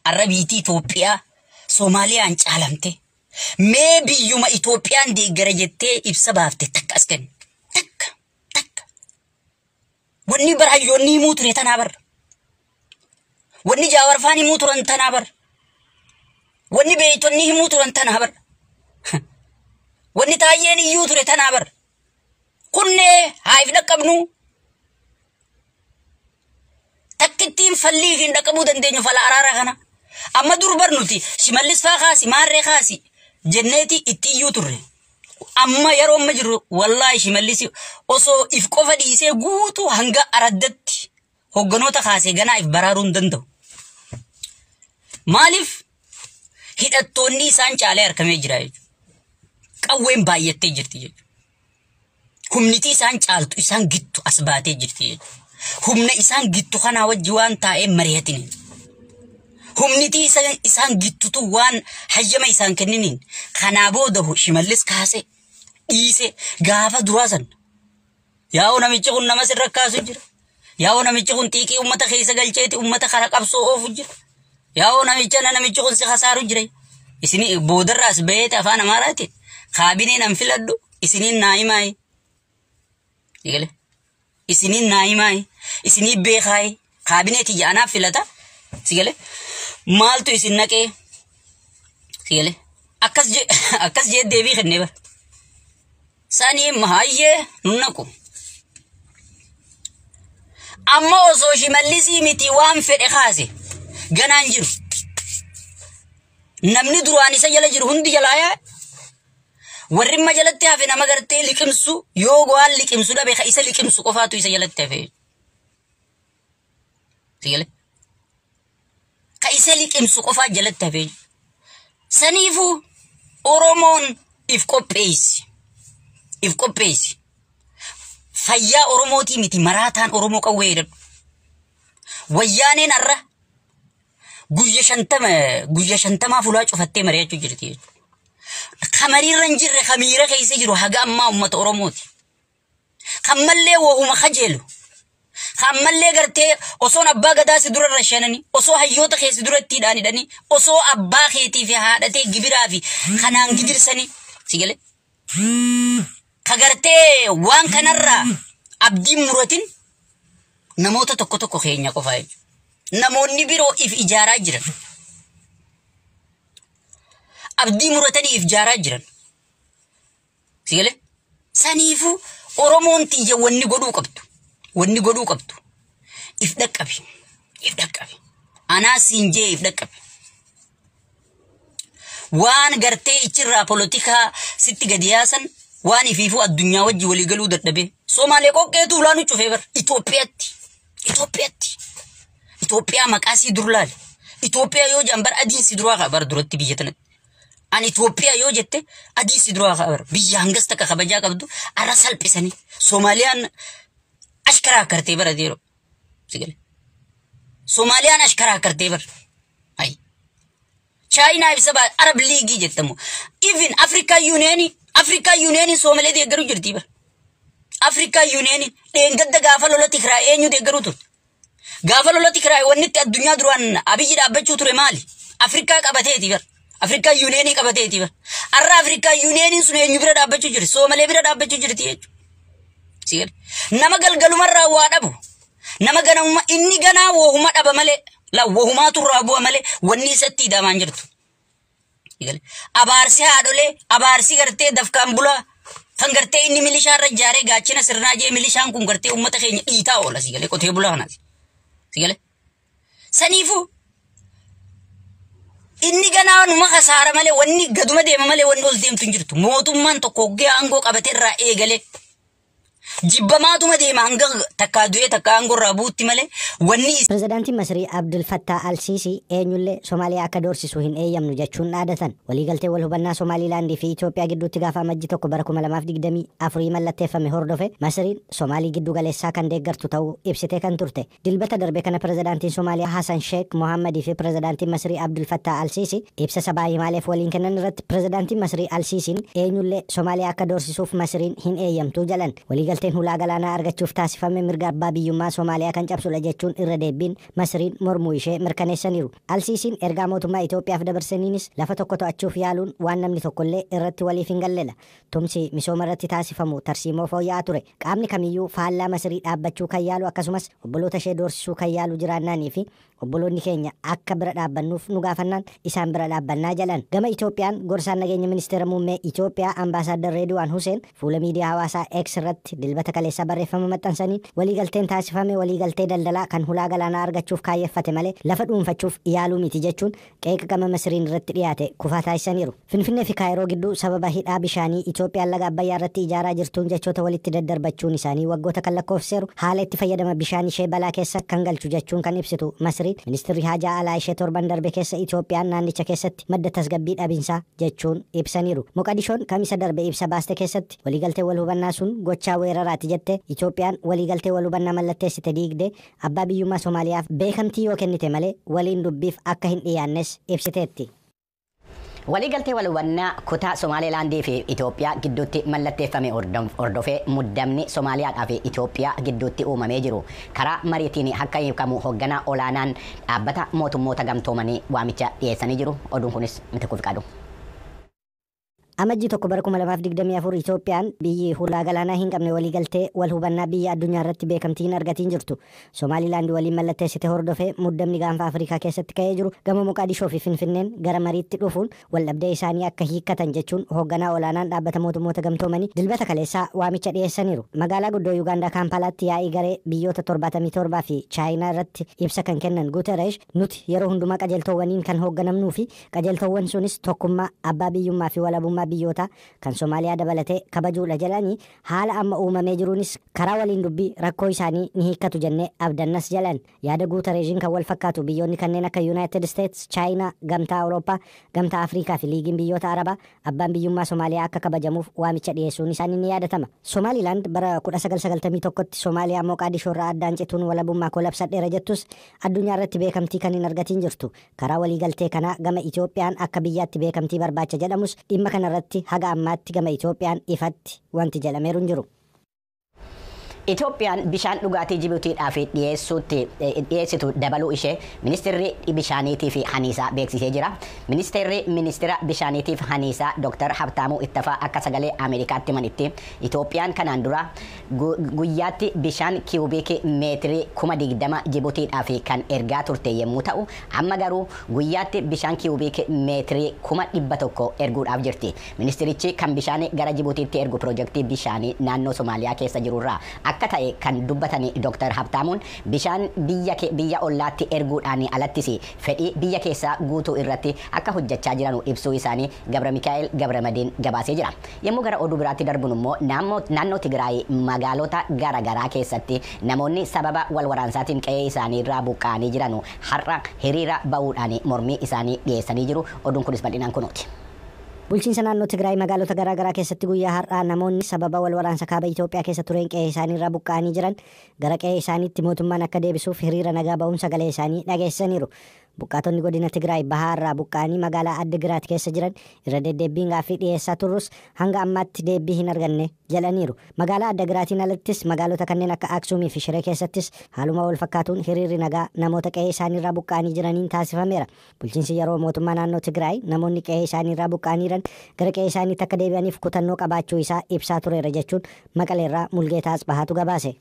Arra biitii Itoophiyaa Soomaaliyaan caalamte. Mee biyyuma Itoophiyaan deeggara jettee ibsa baafte takka as kenni. Takka takka. Wanni barayyoonni himuu ture tanaa barra. Wanni jaawarfaan himuu turan tanaa barra. Wanni beeytonni himuu turan tanaa barra. Wanni taayyeen iyyuu ture tanaa barra. Kunnee haa if dhaqqabnu. Takkittiin fallii hin dhaqqabuu dandeenyu fala araara kana. Amma dur bar nuti Shimallis faa kaasi maarree kaasi jenneeti itti iyyuu turre. Amma yeroo amma jirru wallaahi Shimallis osoo if qofa dhiisee guutuu hanga araddatti hogganoota kaasee ganaa if baraaruu hin danda'u. Maaliif hidhattoonni isaan caalee harkamee jira jechuudha. Qawween baay'attee jirti jechuudha. Humniti isaan caaltu isaan gittu as baatee jirti jechuudha. Humna isaan gittu kanaa wajji waan taa'ee mari'atiniin. Humniti isaan gittutu waan hayyama isaan kenniniin. Kanaa booda Shimallis kaasee dhiisee gaafa duraa san. Yaa'oo namichi kun nama sirra kaasu jira. Yaa'oo namichi kun xiiqii uummata keessa galcheeti uummata kana qabsoo oofu jira. Yaa'oo namicha namichi kun si kasaaru jira. Isin boodarraas baheeti afaan Amaaraatiin kaabinee nan filadhu isiniin naa himaayi. Eegale. Isiniin naa himaayi. Isinii beekaayi. Kaabinee tiyya anaaf filata. Sigale. Maaltu isin naqee? Sigale. Akkas jee deebii kennee bara. Sanii mahaayyee nun naqu. Amma osoo Shimallisii miti waan fedhe kaase ganaan jiru. Namni duraan isa jala jiru hundi jalaa yaa'e. Warri imma jalatti hafe nama gartee liqimsu yoo waan liqimsu dhabe ka isa liqimsu qofaatu isa jalatti hafe. Sigale. Ka isa liqimsu qofaa jalatti hafe. Saniifuu Oromoon if qopheessi. If qopheessi. Fayyaa Oromootii miti maraataan Oromoo qawwee hidhadhu. Wayyaaneen har'a guyya 50 fulaa cufattee mari'achuu jirti jechuudha. Kamariirra hin jirre kamiira keessa jiru haga ammaa uummata Oromooti. Kammallee wahuma kajeelu. Kammallee gartee osoon abbaa gadaa si dura rashananii osoo hayyoota keessa dura itti hidhaan hidhanii osoo abbaa keetii fi haadhatee gibiraa fi kanaan gidirsanii si galee. Ka gartee waan kanarraa abdiin muratin namoota tokko tokko keenya qofaa jechuudha. Namoonni biroo if ijaaraa jiran. Abdii muratanii if ijaaraa jiran. Si galee? Saniifuu Oromoon tiyya wanni godhuu qabdu. Wanni godhuu qabdu. If dhaqqabi. If dhaqqabi. Anaa siin jee if dhaqqabi. Waan gartee ichirraa polotikaa sitti gadi yaasan waan ifiifuu addunyaa wajji walii galuu dadhabee. Somaalee qoqqeetu ulaanu cufee bara. Itoophiyaatti. Itoophiyaatti. Itoophiyaa maqaa sii dur laale. Itoophiyaa yoo jedhan bara adiin si duraa bara duratti biyya tanatti. Ani Itoophiyaa yoo jette adiin si duraa bara biyya hangas takka kabajaa qabdu arra salphisanii. Soomaaliyaan ashkaraa akkartee bara deeroo. Sigale. Soomaaliyaan ashkaraa akkartee bara. Ayi. Chaayinaa ibsa baa Arab Liigii jettamu. Even Afrikaa Yuuniyeenii Soomalee deeggaruu jirti bara. Afrikaa Yuuniyeenii dheengadda gaafa lola Tigraay eenyu deeggaruu turte? Gaafa lola Tigraay wanni itti addunyaa duraan Abiyyi dhaabbachuu ture maali? Afrikaa qabateeti bara. Afrikaa Yuuniyeenii qabateeti bara. Har'a Afrikaa Yuuniyeeniin sun eenyu bira dhaabbachuu jirti? Soomalee bira dhaabbachuu jirti jechuudha. Nama galgalumarraa waa dhabu. Nama ganamuma inni ganaa wahuma dhaba malee. La wahumaatu irraa bu'a malee wanni isatti hidhamaan jirtu. Abaarsi haadholee abaarsi gartee dafkaan bulaa kan gartee inni milishaa irra ijaaree gaachina sirnaa jee milishaan kun gartee uummata keenya dhiitaa oola si galee qotee bulaa kanaati. Si galee. Saniifuu inni ganaa numa kasaara malee wanni gaduma deema malee wanni ol deemtu hin jirtu. Mootummaan tokko hoggee aangoo qabatee irraa eegalee jibbamaatuma deema hanga takkaa du'ee takkaa aangoo irraa buutti malee wanni. Pirezidaantiin Masrii Abdul Fattah Al-Sisi eenyullee Somaaliyaa akka doorsisu hin eeyyamnu jechuun dhaadatan. Waliigaltee wal hubannaa Somaalilaandii fi Itoophiyaa gidduutti gaafa amajjii 1 bara 2024 mallatteeffame hordofe Masriin Somaalii giddu galeessaa kan deeggartu ta'uu ibsitee kan turte. Dilbata darbe kana pirezidaantiin Somaaliyaa Hassan Sheikh Mohammadii fi pirezidaantiin Masrii Abdul Fattah Al-Sisi ibsa sabaa himaaleef waliin kennan irratti pirezidaantiin Masrii Al-Sisiin eenyullee Somaaliyaa akka doorsisuuf Masriin hin eeyyamtu jedhan. Waliigaltee Waliigalteen hulaa galaanaa argachuuf taasifame mirga abbaa biyyummaa Somaaliyaa kan cabsudha jechuun irra deebiin Masriin mormuu ishee mirkaneessaniiru. Alsiisiin ergaa mootummaa Itoophiyaaf dabarsaniinis lafa tokko to'achuuf yaaluun waan namni tokkollee irratti waliif hin galledha. Tumsi misooma irratti taasifamu tarsiimoo fooyya'aa ture. Qaamni kamiyyuu faallaa Masrii dhaabbachuu kan yaalu akkasumas obboloota ishee doorsisuu kan yaalu jiraannaanii fi obboloonni keenya akka bira dhaabbannuuf nu gaafannaan isaan bira dhaabbannaa jedhan. Gama Itoophiyaan gorsaan nageenya ministeera muummee Itoophiyaa Ambaasaadar Reediwaan Huseen fuula miidiyaa hawaasaa X irratti Dilbata kaleessaa barreeffama maxxansaniin waliigalteen taasifame waliigaltee daldalaa kan hulaa galaanaa argachuuf kaayyeffate malee lafa dhuunfachuuf yaaluu miti jechuun qeeqa gama Masriin irratti dhiyaate kufaa taasisaniiru. Finfinnee fi Kaayiroo gidduu sababa hidhaa bishaanii Itoophiyaan laga Abbayyaa irratti ijaaraa jirtuun jechoota walitti daddarbachuun isaanii waggoota kan lakkoofseeru haala itti fayyadama bishaan ishee balaa keessa kan galchu jechuun kan ibsitu Masriin ministeerri haajaa alaa ishee torban darbe keessa Itoophiyaan naannicha keessatti madda tasgabbii dhabinsaa jechuun ibsaniiru. Moqadishoon kamisa darbe ibsa baaste keessatti waliigaltee wal hubannaa sun gochaa weeraraati jette Itoophiyaan waliigaltee wal hubannaa mallatteessite diigdee abbaa biyyummaa Somaaliyaaf beekamtii yoo kennite malee waliin dubbiif akka hin dhiyaannes ibsiteetti. Waliigaltee wal hubannaa kutaa Somaalilaandii fi Itoophiyaa gidduutti mallatteeffame hordofee muddamni Somaaliyaadhaa fi Itoophiyaa gidduutti uumamee jiru karaa mariitiin akka hiikamu hoogganaa olaanaan dhaabbata mootummoota gamtoomanii waamicha dhiyeessanii jiru. Oduun kunis Mitikkuu Fiqaaduu. Amajjii 1 bara 2024 Itoophiyaan biyyi hulaa galaanaa hin qabne waliigaltee wal hubannaa biyya addunyaa irratti beekamtii hin argatiin jirtu. Somaalilaand waliin mallatteessite hordofee muddamni gaanfa Afrikaa keessatti ka'ee jiru gama Moqaadishoo fi Finfinneen gara mariitti dhufuun waldhabdee isaanii akka hiikkatan jechuun hoogganaa olaanaan dhaabbata mootummoota gamtoomanii Dilbata kaleessaa waamicha dhiyeessaniiru. Magaalaa guddoo Yuugaandaa Kaampaalaatti yaa'ii garee biyyoota 77 fi Chaayinaa irratti ibsa kan kennan Guutereesh nuti yeroo hundumaa qajeeltoowwaniin kan hoogganamnuu fi qajeeltoowwan sunis tokkummaa abbaa biyyummaa fi walabummaa biyyoota kan Somaaliyaa dabalatee kabajuudha jedhanii haala amma uumamee jiruunis karaa waliin dubbii rakkoo isaanii ni hiikkatu jennee abdannas jedhan. Yaada Guutereeshiin kan wal fakkaatu biyyoonni kanneen akka United States, Chaayinaa, Gamtaa Awurooppaa, Gamtaa Afrikaa fi Liigiin biyyoota Arabaa abbaan biyyummaa Somaaliyaa akka kabajamuuf waamicha dhiyeessuun isaanii ni yaadatama. Somaalilaand bara 1991tti Somaaliyaa Moqaadishoo irraa addaan cituun walabummaa kolabsadheera jettus addunyaa irratti beekamtii kan hin argatiin jirtu. Karaa waliigaltee kanaa gama Itoophiyaan akka biyyaatti beekamtii barbaacha jedhamus dhimma kana irratti haga ammaatti gama Itoophiyaan ifatti wanti jedhameeru hin jiru. Itoophiyaan bishaan dhugaatii Jibuutiidhaaf dhiyeessitu dabaluu ishee ministeerri bishaaniitii fi haniisaa beeksisee jira. Ministeerri ministeera bishaaniitiif haniisaa Dr. Habtaamuu Ittafaa akka sagalee Ameerikaatti himanitti Itoophiyaan kanaan dura guyyaatti bishaan kiiyubiikii meetirii 20,000 Jibuutiidhaaf kan ergaa turte yommuu ta'u amma garuu guyyaatti bishaan kiiyubiikii meetirii 100,000 erguudhaaf jirti. Ministeerichi kan bishaan gara Jibuutiitti ergu piroojeektii bishaanii naannoo Somaaliyaa keessa jirurraa akka ta'e kan dubbatani Dr. Habtaamuun bishaan biyya ollaatti erguudhaan alattis fedhii biyya keessaa guutuu irratti akka hojjechaa jiran ibsuu isaanii Gabra Mikaa'el Gabramadiin gabaasee jira. Yommuu gara oduu biraatti darbun immoo naannoo Tigraay magaalota garaagaraa keessatti namoonni sababa wal waraansaatiin qe'ee isaanii irraa buqqa'anii jiran har'a hiriira ba'uudhaan mormii isaanii dhiyeessanii jiru. Oduun kunis bal'inaan kunuuti. Bulchiinsa naannoo Tigraay magaalota garaagaraa keessatti guyyaa har'aa namoonni sababa wal waraansa kaaba Itoophiyaa keessa tureen qe'ee isaanii irraa buqqa'anii jiran gara qe'ee isaaniitti mootummaan akka deebisuuf hiriira nagaa ba'uun sagalee isaanii dhageessisaniiru. Buqqaatonni godina Tigraay bahaa irraa buqqa'anii magaalaa Addigiraat keessa jiran irra deddeebiin gaaffii dhiyeessaa turrus hanga ammaatti deebii hin arganne jedhaniiru. Magaalaa Addigiraatiin alattis magaalota kanneen akka Aksuumii fi Shiree keessattis haaluma wal fakkaatuun hiriirri nagaa namoota qe'ee isaanii irraa buqqa'anii jiraniin taasifameera. Bulchiinsi yeroo mootummaa naannoo Tigraay namoonni qe'ee isaanii irraa buqqa'anii jiran gara qe'ee isaaniitti akka deebi'aniif kutannoo qabaachuu isaa ibsaa tureera jechuun Maqaleerraa Mulgeetaa Asbahaatu gabaase.